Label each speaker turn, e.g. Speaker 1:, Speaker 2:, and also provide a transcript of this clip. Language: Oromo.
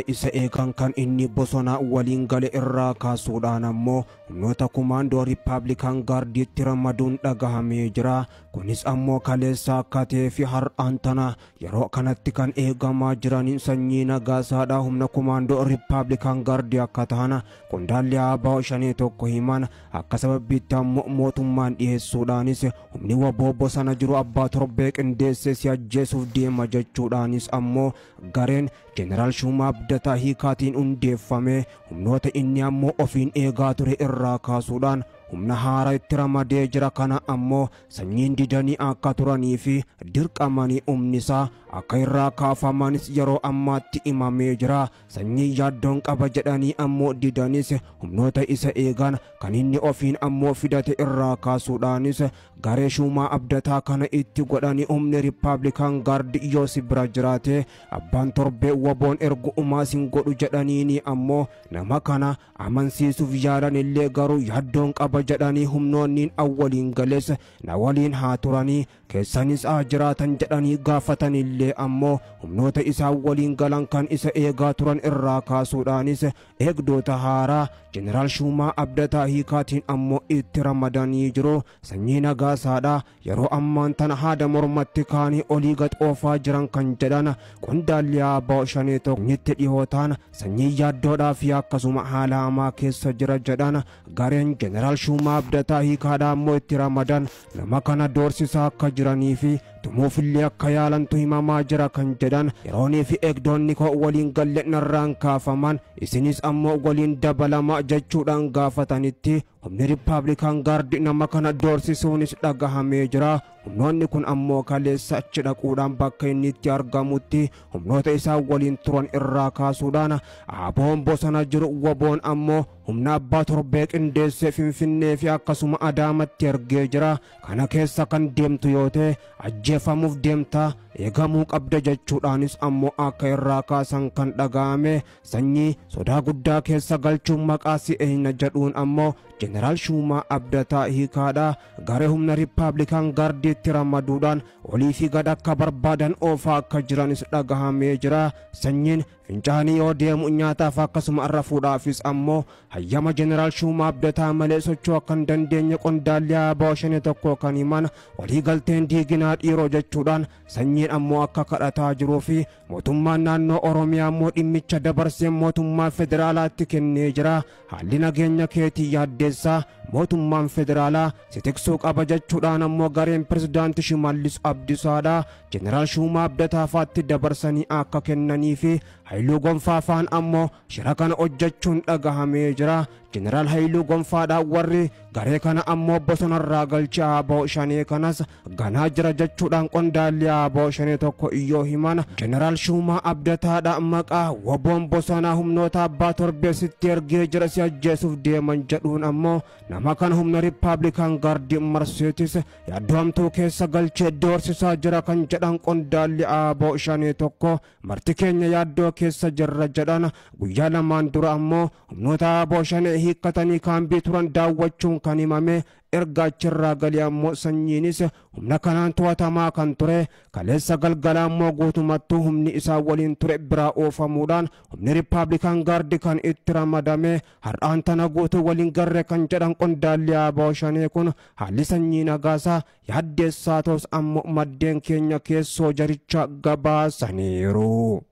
Speaker 1: Isa eegan kan inni bosona waliin gale irraa kaasuudhaan ammoo humnoota kumaandoo Riippaabilikaan Gaardiitti ramaduun dhagahamee jira. Kunis ammoo kaleessa akka ta'ee fi har'aan tana yeroo kanatti kan eegamaa jiraniin Sanyii Nagaasaadha humna kumaandoo Riippaabilikaan Gaardii akka ta'an qondaalli ABO Shanee tokko himan. Akka sababbiitti ammoo mootummaan dhiyeessuudhaanis humni waboo bosona jiru abbaa torbee qindeessee si ajjeesuuf deema jechuudhaanis ammoo gareen Jeneraal Shuumaa Abdataa Hiikaatiin hundeeffame humnoota inni ammoo ofiin eegaa ture irraa kaasuudhaan humna haaraa itti ramadee jira. Kana ammoo sanyiin didanii akka turanii fi dirqamanii humni isaa akka irraa kaafamanis yeroo ammaatti himamee jira. Sanyiin yaaddoon qaba jedhanii ammoo didanis humnoota isa eegan kan inni ofiin ammoo fidate irraa kaasuudhaanis garee Shuumaa Abdataa kana itti godhanii humni Riippaabilikaan Gaardi yoo si bira jiraate abbaan torbee waboon ergu umaa sin godhu jedhaniini ammoo nama kana amansiisuuf yaalan illee garuu yaaddoon qaba jedhanii humnoonniin awwaliin gales na waliin haa turanii keessanis haa jiraatan jedhanii gaafatan illee ammoo humnoota isaan waliin galan kan isa eegaa turan irraa kaasuudhaanis eegdota haaraa Jeneraal Shuumaa Abdataa Hiikaatiin ammoo itti ramadanii jiru. Sanyii Nagaasaadha yeroo ammaan tana haada mormatti kaanii olii gad oofaa jiran kan jedhan qondaalli ABO Shanee tokko dhihootaan sanyii yaaddoodhaa fi akkasuma haala hamaa keessa jira jedhan. Gareen Jeneraal Shuumaa Abdataa Hiikaadha ammoo itti ramadan nama kana doorsisaa akka jiranii fi tumuufillee akka yaalantu himamaa jira kan jedhan yeroonii fi eegdonni koo waliin galle narraan kaafaman isinis ammoo waliin dabalama jechuudhaan gaafatanitti humni Riippaabilikaan Gaardi nama kana doorsisuunis dhagahamee jira. Humnoonni kun ammoo kaleessa achi dhaquudhaan bakka inni itti argamutti humnoota isaan waliin turan irraa kaasuudhaan ABO'n bosona jiru waboon ammoo humna abbaa torbee qindeessee Finfinnee fi akkasuma Adaamatti ergee jira. Kana keessa kan deemtu yoo ta'e ajjeefamuuf deemta, eegamuu qabda jechuudhaanis ammoo akka irraa kaasan kan dhagahame. Sanyii sodaa guddaa keessa galchuun maqaa si'eenya jedhuun ammoo Jeneraal Shuumaa Abdataa Hiikaadha garee humna Riippaabilikaan Gaardiitti ramaduudhaan olii fi gad akka barbaadan oofaa akka jiranis dhagahamee jira. Sanyiin fincaanii yoo deemu nyaataaf akkasuma rafuudhaafis ammoo hayyama Jeneraal Shuumaa Abdataa malee socho'uu akka hin dandeenye qondaalli ABO Shanee tokko kan himan walii galteen diiginaa dhiiroo jechuudhaan sanyiin ammoo akka kadhataa jiruu fi mootummaan naannoo Oromiyaa ammoo dhimmicha dabarsee mootummaa federaalaatti kennee jira. Haalli nageenya keetii yaaddeessaa mootummaan federaalaa si tiksuu qaba jechuudhaan ammoo gareen pirezidaantii Shimallis Abdiisaadha Jeneraal Shuumaa Abdataa faatti dabarsanii akka kennanii fi Haayiluu Gonfaa faan ammoo shira kana hojjechuun dhagahamee jira. Jeneraal Haayiluu Gonfaadha warri garee kana ammoo bosonarraa galchee ABO Shanee kanas ganaa jira jechuudhaan qondaalli ABO Shanee tokko iyyoo himan. Jeneraal Shuumaa Abdataadha maqaa waboon bosonaa humnoota abbaa torbee sitti ergee jira si ajjeesuuf deeman jedhuun ammoo nama kana humna Riippaabilikaan Gaardii marseetis yaaddoomtuu keessa galchee doorsisaa jira kan jedhan qondaalli ABO Shanee tokko marti keenya yaaddoo keessa jirra jedhan. Guyyaa lamaan dura ammoo humnoota ABO Shanee hiikkatanii kaambii turan daawwachuun kan himame erga achirraa galee ammoo sanyiinis humna kanaan to'atamaa kan ture kaleessa galgala ammoo guutumattuu humni isaa waliin ture biraa oofamuudhaan humni Riippaabilikaan Gaardi kan itti ramadame har'aan tana guutuu waliin garre kan jedhan qondaalli ABO Shanee kun haalli Sanyii Nagaasaa yaaddeessaa ta'us ammoo maddeen keenya keessoo jaricha gabaasaniiru.